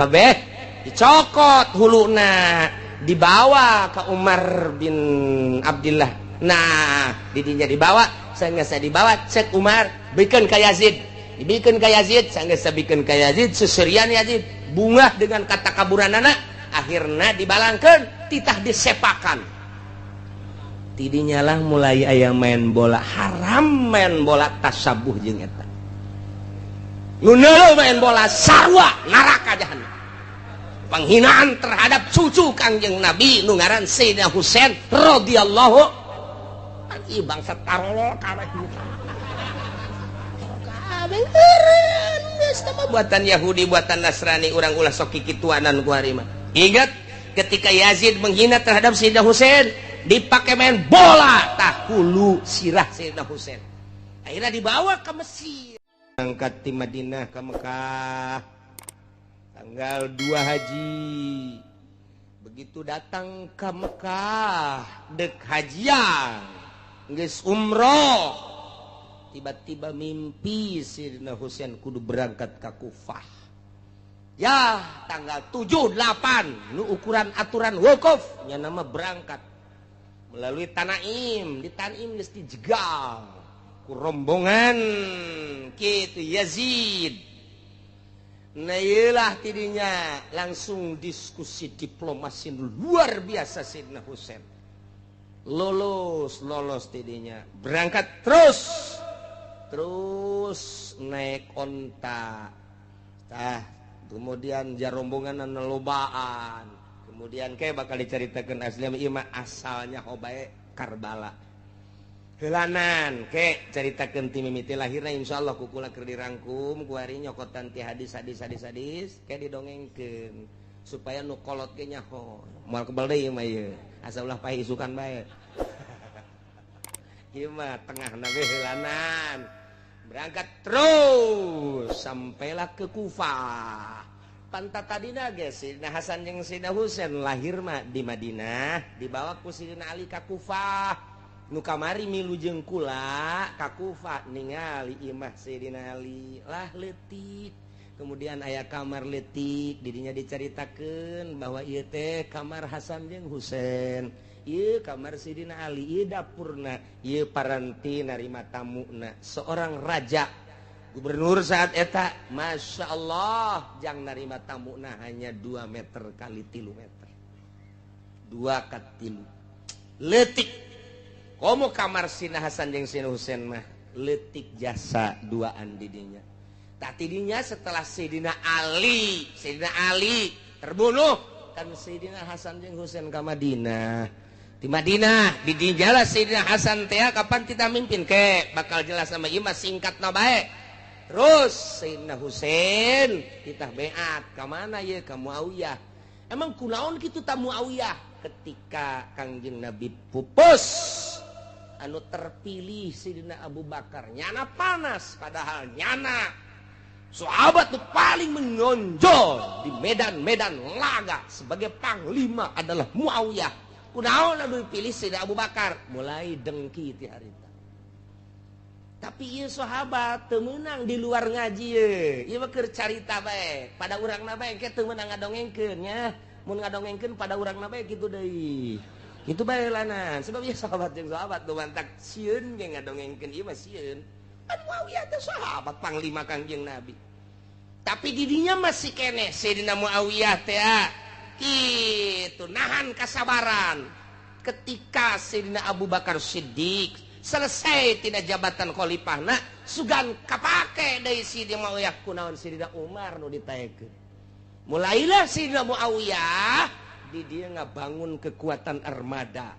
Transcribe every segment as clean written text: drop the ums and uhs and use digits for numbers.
Kabeh dicokot huluna, dibawa ke Umar bin Abdullah. Nah, didinya dibawa, saya dibawa, cek Umar, bikin ka Yazid, dibikin ka Yazid, saya bikin ka Yazid, seserian Yazid bungah dengan kata kaburan anak, akhirnya dibalangkan, titah disepakan. Tidinya lah mulai aya main bola haram, main bola tasabuh jeung eta. Nu main bola sarua neraka jahanam. Penghinaan terhadap cucu Kangjeng Nabi nu ngaran Sayyidina Husain radhiyallahu. Ih, bangsa tarolo kabeh. Kabeh geus buatan Yahudi, buatan Nasrani, urang ulah sok kikituanan ku hari mah. Ingat ketika Yazid menghina terhadap Sayyidina Husain, dipakai main bola, tah hulu sirah Sayyidina Husain. Akhirnya dibawa ke Mesir. Angkat di Madinah ke Mekah tanggal 2 haji. Begitu datang ke Mekah dek hajian, geus umroh, tiba-tiba mimpi Sayyidina Husain kudu berangkat ke Kufah. Ya, tanggal 7 8 nu ukuran aturan wukuf nya nama berangkat melalui Tanaim. Di Tanaim geus dijegal ku rombongan kitu Yazid. Nah, iyalah tidinya langsung diskusi diplomasi luar biasa. Sayyidina Husain lolos, lolos tidinya berangkat terus terus naik onta. Tah, kemudian jarombongan lobaan, kemudian kayak bakal diceritakan asli mah asalnya hobae Karbala helanan ke ceritakan ti mimiti lahirna. Insyaallah ku kula keur dirangkum kuari nyokotan ti hadis, hadis, hadis, hadis kayak didongengkeun supaya nu kolot ge nyaho. Moal kebal deui mah ieu, asa ulah paeh isukan bae. Ieu mah tengah nabi heulanan berangkat terus sampailah ke Kufah. Pantat tadina ge Sidina Hasan jeung Sidina Husain lahir mah di Madinah, dibawa ku Sidina Ali ka Kufah. Nu kamari milu jeung kula ka Kufah ningali imah Sidina Ali lah leutik, kemudian aya kamar leutik, didinya dicaritakeun bahwa ieu teh kamar Hasan jeung Husain, ieu kamar Sidina Ali, ieu dapurna, ieu paranti narima tamuna. Seorang raja gubernur saat eta, Masya Allah, jang narima tamuna hanya 2 meter kali 3 meter, 2 ka 3, leutik. Komo kamar Sina Hasan jeung Sina Husain mah leutik, jasa duaan didinya. Tak tidinya setelah Sayyidina Ali, Sayyidina Ali terbunuh kan, Sayyidina Hasan jeung Husain ke Madinah. Di Madinah di dinya Sayyidina Hasan teh kapan kita mimpin ke bakal jelas sama ieu mah, singkat na bae. Terus Sayyidina Husain kita beat ka mana ye? Ka Muawiyah. Emang kunaon kitu ta Muawiyah? Ketika Kangjeng Nabi pupus, anu terpilih Sayyidina Abu Bakar, nyana panas, padahal nyana sahabat tuh paling menonjol di medan-medan laga sebagai panglima adalah Muawiyah. Kunaon anu dipilih Sayyidina Abu Bakar? Mulai dengki ti harita. Tapi ieu sahabat teu meunang di luar ngaji ye. Ieu mah keur carita bae pada urangna bae, ke teu meunang ngadongengkeun nya. Mun ngadongengkeun pada urangna bae kitu deui. Itu bae lanan sebab ya sahabat jeung sahabat nu mantak sieun ge ngadongengkeun ieu mah sieun. Kan Muawiyah teh sahabat panglima Kangjeng Nabi. Tapi didinya masih keneh Sayyidina Muawiyah teh kitu nahan kasabaran. Ketika Sayyidina Abu Bakar Siddiq selesai tina jabatan khalifahna, sugan kapake deui Sayyidina Muawiyah, kunaon Sayyidina Umar nu ditaekeun? Mulailah Sayyidina Muawiyah di dia ngabangun kekuatan armada.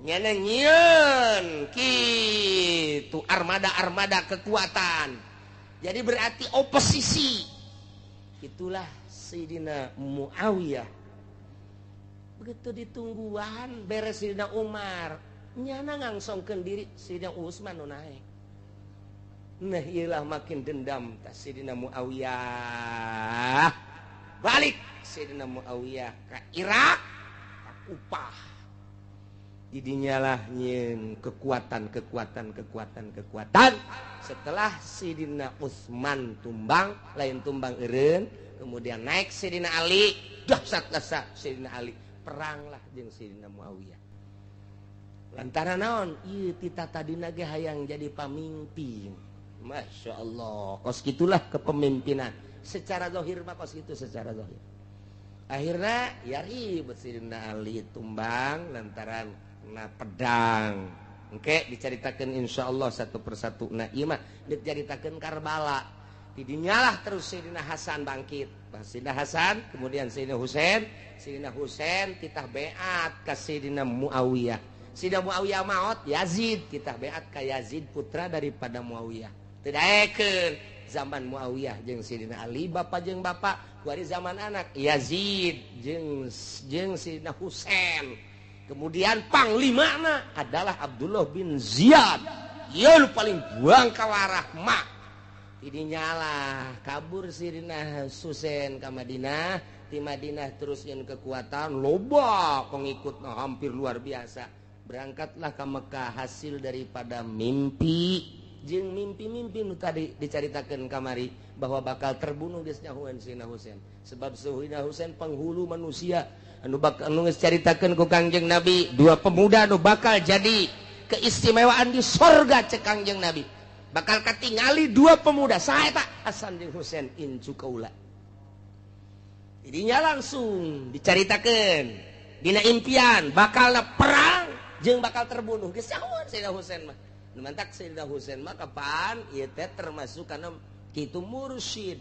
Nyana nyieun kitu armada-armada kekuatan. Jadi berarti oposisi. Itulah Sayyidina Muawiyah. Begitu ditungguan beres Sayyidina Umar, nyana ngangsongkeun diri, Sayyidina Utsman nu naek. Nah, iyalah makin dendam tas Sayyidina Muawiyah. Balik Sayyidina Muawiyah ke Irak, ke Kufah. Didinyalah nyeun kekuatan kekuatan kekuatan kekuatan. Setelah Sidina Utsman tumbang, lain tumbang eureun, kemudian naik Sidina Ali, dahsyat dahsyat Sidina Ali, peranglah jeung Sidina Muawiyah. Lantaran naon? Ieu tita tadina ge hayang jadi pamimpin. Masya Allah, kos gitulah kepemimpinan. Secara zahir mah kos gitu secara zahir. Akhirnya ya ribut Sidina Ali tumbang lantaran na pedang. Engke diceritakan insyaallah satu persatu. Nah ieu mah diceritakeun Karbala. Didinyalah terus Sayyidina Hasan bangkit. Sayyidina Hasan, kemudian Sayyidina Husain, Sayyidina Husain titah beat ka Sayyidina Muawiyah. Sayyidina Muawiyah maot, Yazid titah beat ka Yazid putra daripada Muawiyah. Teu daekeun zaman Muawiyah jeung Sayyidina Ali bapa jeung bapa, kuari zaman anak Yazid jeung Sayyidina Husain. Kemudian panglimana adalah Abdullah bin Ziyad. Ieu nu paling buang kawarah mak. Didinyalah kabur Sayyidina Husain ka Madinah, di Madinah terus yang kekuatan loba pengikutna hampir luar biasa. Berangkatlah ke Mekah hasil daripada mimpi jeung mimpi-mimpi nu tadi dicaritakeun kamari bahwa bakal terbunuh geus nyahoan Sayyidina Husain. Sebab Sayyidina Husain penghulu manusia anu bakal anu geus caritakeun ku Kangjeng Nabi, dua pemuda anu bakal jadi keistimewaan di sorga cek Kangjeng Nabi. Bakal katingali dua pemuda saha eta Hasan jeung Husain incu kaula. Jadinya langsung dicaritakeun dina impian bakal perang jeung bakal terbunuh geus nyahoan Sayyidina Husain mah. Nu mantak Sayyidina Husain mah kapan ieu teh termasuk kana kitu mursyid.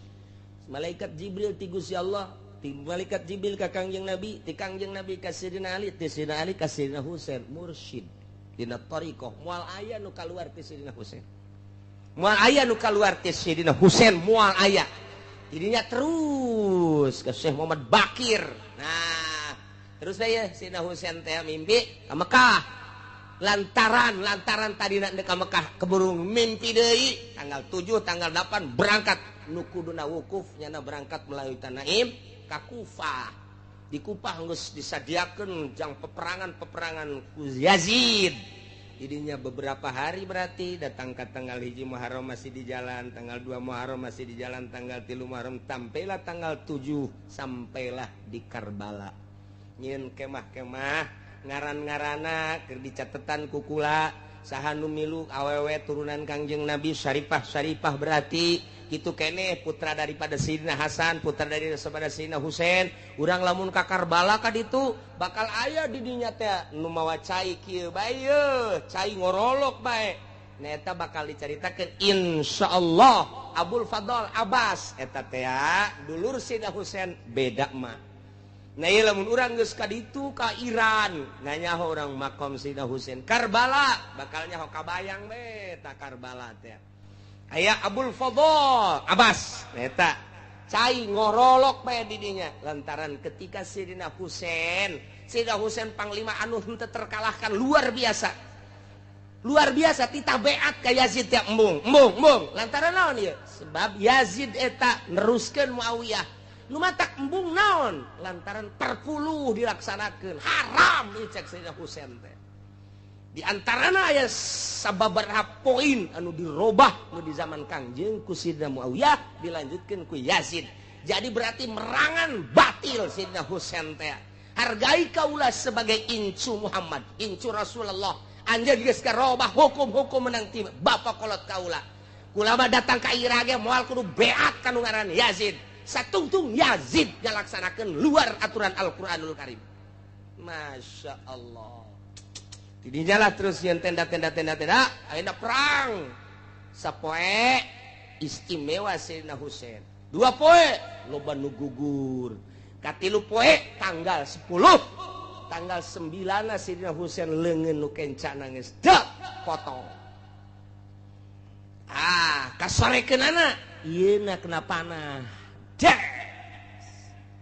Malaikat Jibril ti Gusti Allah, ti malaikat Jibril ka Kangjeng Nabi, ti Kangjeng Nabi ka Sayyidina Ali, ti Sayyidina Ali ka Sayyidina Husain mursyid. Dina thariqah moal aya nu kaluar ti Sayyidina Husain. Moal aya nu kaluar ti Sayyidina Husain moal aya. Jadinya terus ke Syekh Muhammad Bakir. Nah, terus saya Sayyidina Husain teh mimpi ka Mekah. Lantaran tadi nak ka Mekah keburu mimpi deui tanggal 7 tanggal 8 berangkat nu kuduna wukuf nyana berangkat melalui Tanaim ka Kufah. Di Kufah geus disadiakeun jang peperangan-peperangan ku Yazid. Jadinya beberapa hari berarti datang ke tanggal 1 Muharram masih di jalan, tanggal 2 Muharram masih di jalan, tanggal 3 Muharram sampailah tanggal 7 sampailah di Karbala. Nyeun kemah-kemah ngaran-ngarana keur dicatetan kukula saha nu milu awewe turunan Kangjeng Nabi Syarifah berarti kitu keneh putra daripada Sayyidina Hasan, putra daripada Sayyidina Husain. Urang lamun ka Karbala ka ditu bakal aya di dinya teh nu mawa cai kieu bae yeuh, cai ngorolok bae. Nah eta bakal dicaritakeun insyaallah Abul Fadl Abbas eta teh dulur Sayyidina Husain beda mah. Nah ieu lamun urang geus ka ditu ka Iran nganyaho urang makom Sayyidina Husain Karbala bakal nyaho kabayang we ta Karbala teh. Aya Abul Fadl Abbas eta cai ngorolok bae di dinya lantaran ketika Sayyidina Husain panglima anu henteu terkalahkan luar biasa titah beat ka Yazid teh embung lantaran naon ieu sebab Yazid eta neruskeun Muawiyah nu matak embung naon lantaran perpuluh dilaksanakeun haram ieu cek Sayyidina Husain teh. Di antarana aya sababaraha poin anu dirobah nu di zaman Kangjeng ku Sayyidina Muawiyah dilanjutkeun ku Yazid. Jadi berarti merangan batil Sayyidina Husain teh. Hargai kaula sebagai incu Muhammad, incu Rasulullah. Anjeun geus karobah hukum-hukum menang ti bapa kolot kaula. Kulama datang ka ira ge moal kudu beat ka nu ngaran Yazid. Satungtung Yazid ngalaksanakeun luar aturan Al-Qur'anul Karim. Masya Allah. Didinyalah terus yang tenda ayeuna perang. Sapoe istimewa Sayyidina Husain. 2 poe loba nu gugur. Katilu poe tanggal 10, tanggal 9 Sayyidina Husain leungeun nu kencana geus dek potong. Ah, kasorekeunana ieuna kena panah. Dek.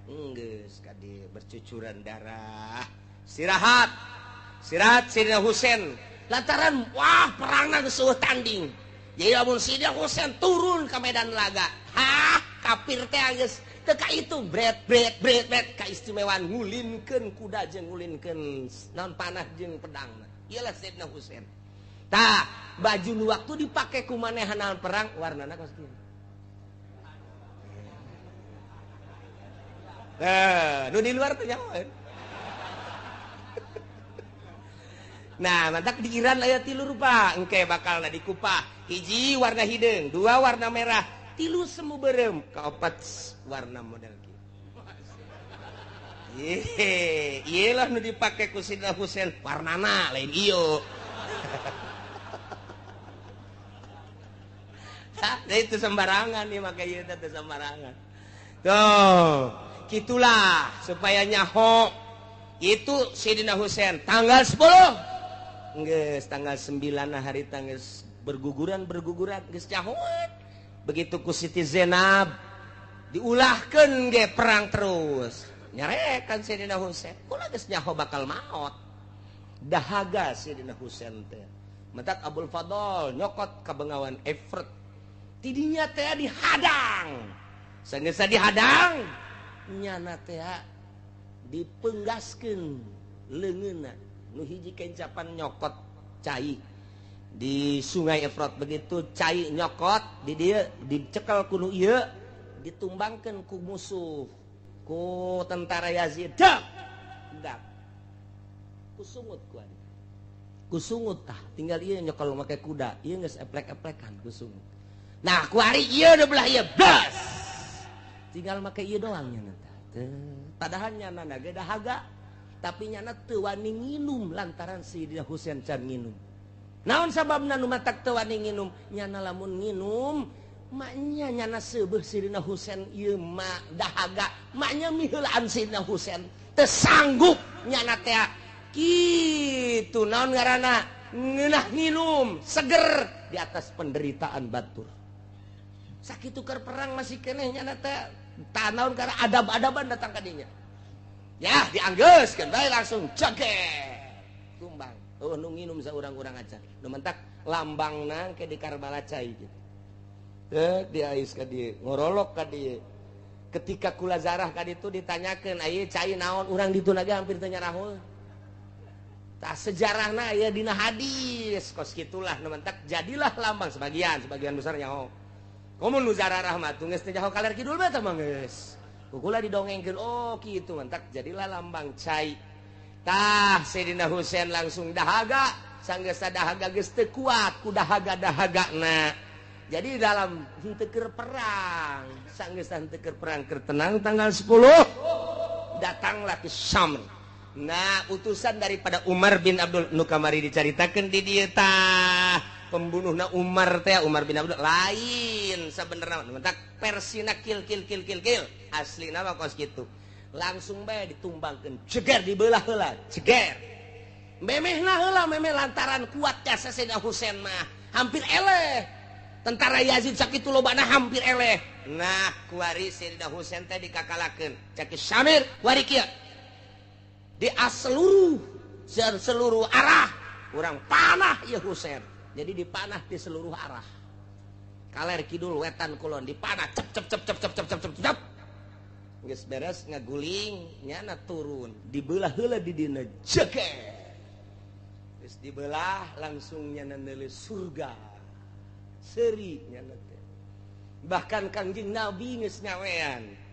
Geus kadi bercucuran darah. Istirahat. Istirahat Sayyidina Husain lantaran wah perangna geus eueuh tanding. Jadi lamun Sayyidina Husain turun ke medan laga, hah Kafir teh geus teu ka itu bret bret bret bret kaistimewaan ngulinkeun kuda jeung ngulinkeun naon panah jeung pedangna. Iyalah Sayyidina Husain. Tah, baju nu waktu dipake ku manehna perang warnana kos kieu. Nah, nu di luar teh nyahoeun. Nah, mantak di Iran aya tilu rupa, engke bakalna dikupah. Hiji warna hideung, dua warna merah, tilu semu berem, kaopat warna model kieu. Ye, ieu lah nu dipake ku Sidna Husain, warnana lain ieu. Nah, itu sembarangan nih make ieu teh sembarangan. Tuh, gitulah supaya nyaho itu Sayyidina Husain tanggal 10. Geus tanggal 9 hari tanggal berguguran geus nyahoan. Begitu ku Siti Zainab diulahkeun ge perang terus. Nyarekan Sayyidina Husain, kula geus nyaho bakal maot. Dahaga Sayyidina Husain teh. Mentak Abul Fadl nyokot ka bengawan Efrat. Tidinya teh dihadang. Sanggeus dihadang, nyana teh dipenggaskeun leungeunna. Nu hiji kencapan nyokot cai di sungai Efrat. Begitu cai nyokot di dieu dicekel ku nu ieu, ditumbangkeun ku musuh, ku tentara Yazid. Dak dak kusungut ku adi. Kusungut tah tinggal ieu nyokel make kuda, ieu geus eplek-eplekan kusungut. Nah, ku ari ieu nu belah ieu blas. Tinggal make ieu doang nya teh. Padahal nyana ge dahaga, tapi nyana teu wani nginum lantaran Sayyidina Husain can nginum. Naon sababna nu matak teu wani nginum? Nyana lamun nginum maknya nyana seubeuh Sayyidina Husain ieu mah dahaga, maknya miheulaan Sayyidina Husain teu sanggup nyana teh. Kitu naon ngaranna ngeunah nginum seger di atas penderitaan batur. Sakitu keur perang masih keneh nyana teh tanaon karena adab-adaban datang ka dinya. Ya dianggeuskeun bae langsung ceger tumbang. Oh nu nginum saurang-urang acan. Nu mentak lambangna ke di Karbala cai gitu. Teu diais ka dieu, ngorolok ka dieu. Ketika kula zarah ka ditu ditanyakeun, "Aya cai naon?" Urang ditu ge hampir teu nyarahul. Tah sejarahna aya dina hadis kos kitulah nu mentak jadilah lambang sebagian besar nyaho. Komo nu zarah mah geus teu nyaho kaler kidul bae teh mah geus. Kukula didongengkeun, oh kitu mentak jadilah lambang cai. Tah Sayyidina Husain langsung dahaga, sanggeus dahaga geus teu kuat ku dahaga-dahagana. Jadi dalam henteu keur perang, sanggeus henteu keur perang keur tenang tanggal 10 datanglah ke Syam. Nah, utusan daripada Umar bin Abdul nu kamari dicaritakeun di dieu tah, pembunuhna Umar teh Umar bin Abdul lain sabenerna mentak persina kil kil kil kil kil aslina mah kos kitu. Langsung bae ditumbangkeun, ceger dibelah heula, ceger. Memehna heula memeh lantaran kuat jasa Sayyidina Husain mah hampir eleh. Tentara Yazid sakitu lobana hampir eleh. Nah, kuari Sayyidina Husain teh dikakalakeun. Cek Syamir kuari kieu. Di seluruh arah urang panah ieu Husain. Jadi dipanah di seluruh arah. Kaler kidul wetan kulon dipanah cep cep cep cep cep cep cep cep cep. Geus beres ngaguling nyana turun dibelah heula di dina jeger. Geus dibelah langsung nyana neuleuh surga. Seuri nyana teh. Bahkan Kangjeng Nabi geus nyawean.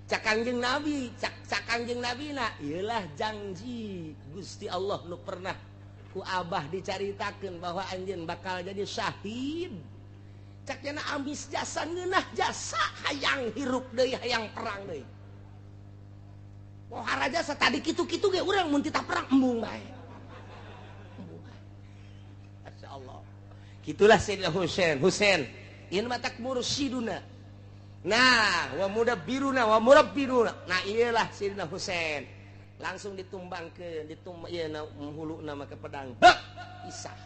Cak Kangjeng Nabi, cak Kangjeng Nabi na ieulah janji Gusti Allah nu pernah ku abah dicaritakeun bahwa anjeun bakal jadi syahid. Cak nyana ambis jasa ngeunah jasa hayang hirup deui hayang perang deui. Pohara jasa tadi kitu-kitu ge urang mun titah perang embung bae. Embung bae. Masyaallah. Kitulah Sayyidina Husain. Husain ieu mah tak mursyiduna. Nah, wa mudabbiruna wa murabbiruna. Nah, iyalah Sayyidina Husain. Langsung ditumbangkeun, ditumbang ieu na huluna make pedang. Bek, pisah.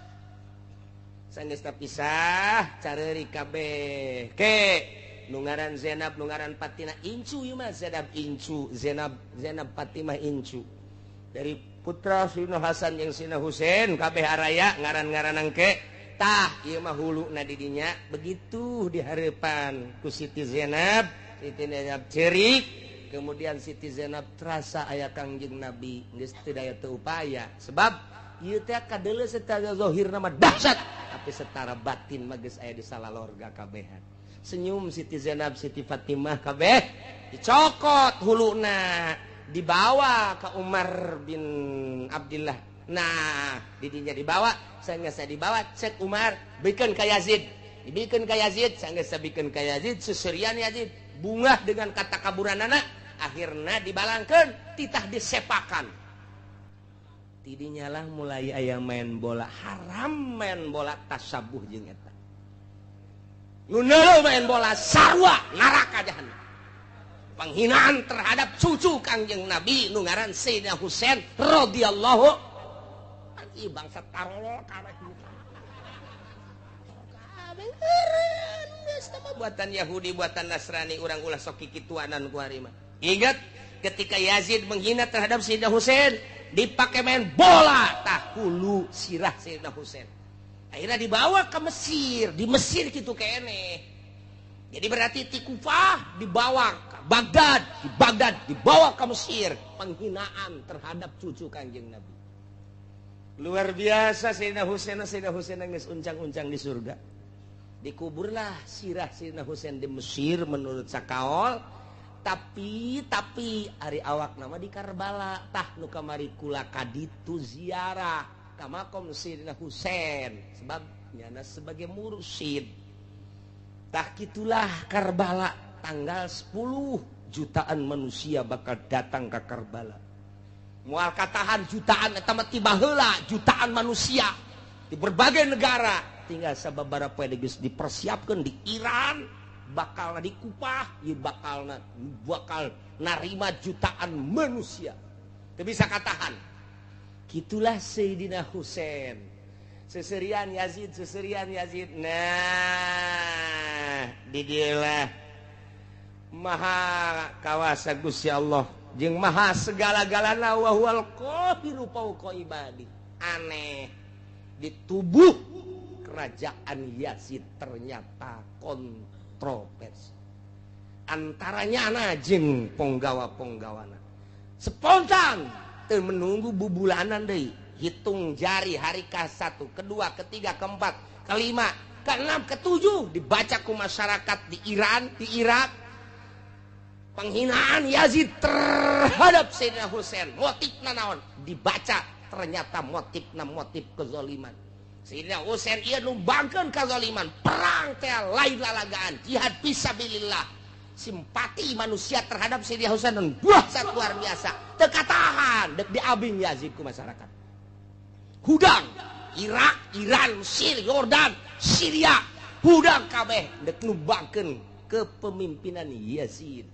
Sanggeus pisah, careuri kabeh. Ke nu ngaran Zainab, nu ngaran Fatimah incu ieu mah Zainab incu, Zainab Fatimah incu. Dari putra Sayyidina Hasan jeung Sayyidina Husain kabeh araya ngaran-ngaran engke Tah ieu mah huluna di dinya begitu dihareupan ku Siti Zainab. Siti Zainab cerik, kemudian Siti Zainab terasa aya Kangjeng Nabi geus teu daya teu upaya sebab ieu teh kadeuleu secara zahirna mah dahsyat tapi secara batin mah geus aya di salalorga kabehan. Senyum Siti Zainab, Siti Fatimah kabeh dicokot huluna dibawa ke Umar bin Abdillah. Nah didinya dibawa, sanggeus dibawa cek Umar bikeun ka Yazid, dibikeun ka Yazid, sanggeus bikeun ka Yazid seserian Yazid bungah dengan kata kaburanana, akhirna dibalangkeun titah disepakan. Tidinya lah mulai aya main bola haram, main bola tasabuh jeung eta nu main bola sarua neraka jahanam. Penghinaan terhadap cucu Kangjeng Nabi nu ngaran Sayyidina Husain radhiyallahu. Ih bangsa tarolol kabeh. Kabeh eureun geus mah buatan Yahudi, buatan Nasrani, urang ulah sok kikituanan ku ari mah. Ingat ketika Yazid menghina terhadap Sayyidina Husain dipakai main bola tah hulu sirah Sayyidina Husain. Akhirnya dibawa ke Mesir, di Mesir kitu keneh. Jadi berarti ti Kufah dibawa ke Baghdad, di Baghdad dibawa ke Mesir, penghinaan terhadap cucu Kangjeng Nabi. Luar biasa Sayyidina Husain, Sayyidina Husain geus uncang-uncang di surga. Dikuburlah sirah Sayyidina Husain di Mesir menurut sakaol, tapi ari awak nama di Karbala tah nu kamari kula kaditu ziarah ka makom Sayyidina Husain sebab nyana sebagai mursyid. Tah kitulah Karbala tanggal 10 jutaan manusia bakal datang ke Karbala. Mual katahan jutaan eta mah tiba heula jutaan manusia di berbagai negara tinggal sababaraha poe geus dipersiapkeun di Iran bakal di Kupah ieu bakal narima jutaan manusia teu bisa katahan. Kitulah Sayyidina Husain seserian Yazid, seserian Yazid. Nah di dieulah maha kawasa Gusti Allah jeung maha segala-galana wa huwal qahiru fawqa ibadi. Aneh, di tubuh kerajaan Yazid ternyata kontroversi antaranya ana jeung ponggawa-ponggawana. Spontan teu menunggu bubulanan deui, hitung jari hari ke-1, kedua, ketiga, keempat, kelima, keenam, ketujuh dibaca ku masyarakat di Iran, di Irak. Penghinaan Yazid terhadap Sayyidina Husain motifna naon dibaca ternyata motifna motif kezaliman. Sayyidina Husain ieu numbangkeun kezaliman, perang teh lain lalagaan, jihad fisabilillah. Simpati manusia terhadap Sayyidina Husain dahsyat luar biasa, teu katahan deuk diabing Yazid ku masyarakat. Hudang Irak, Iran, Mesir, Yordan, Syria, hudang kabeh deuk numbangkeun kepemimpinan Yazid.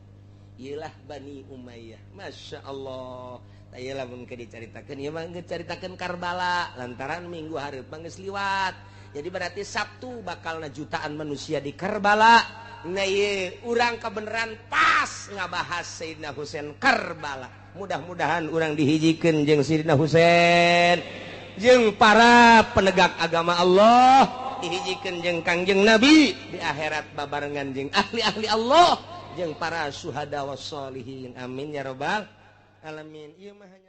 Ialah Bani Umayyah. Masya Allah. Iyalah mun keur dicaritakeun ieu mah geus caritakeun Karbala lantaran minggu hareup mah geus liwat. Jadi berarti Sabtu bakalna jutaan manusia di Karbala. Nah ieu urang kebenaran pas ngabahas Sayyidina Husain Karbala. Mudah-mudahan urang dihijikeun jeung Sayyidina Husain jeung para penegak agama Allah, dihijikeun jeung Kangjeng Nabi di akhirat babarengan jeung ahli-ahli Allah jeung para syuhada wassolihin. Amin ya robbal alamin. Ieu mah hanya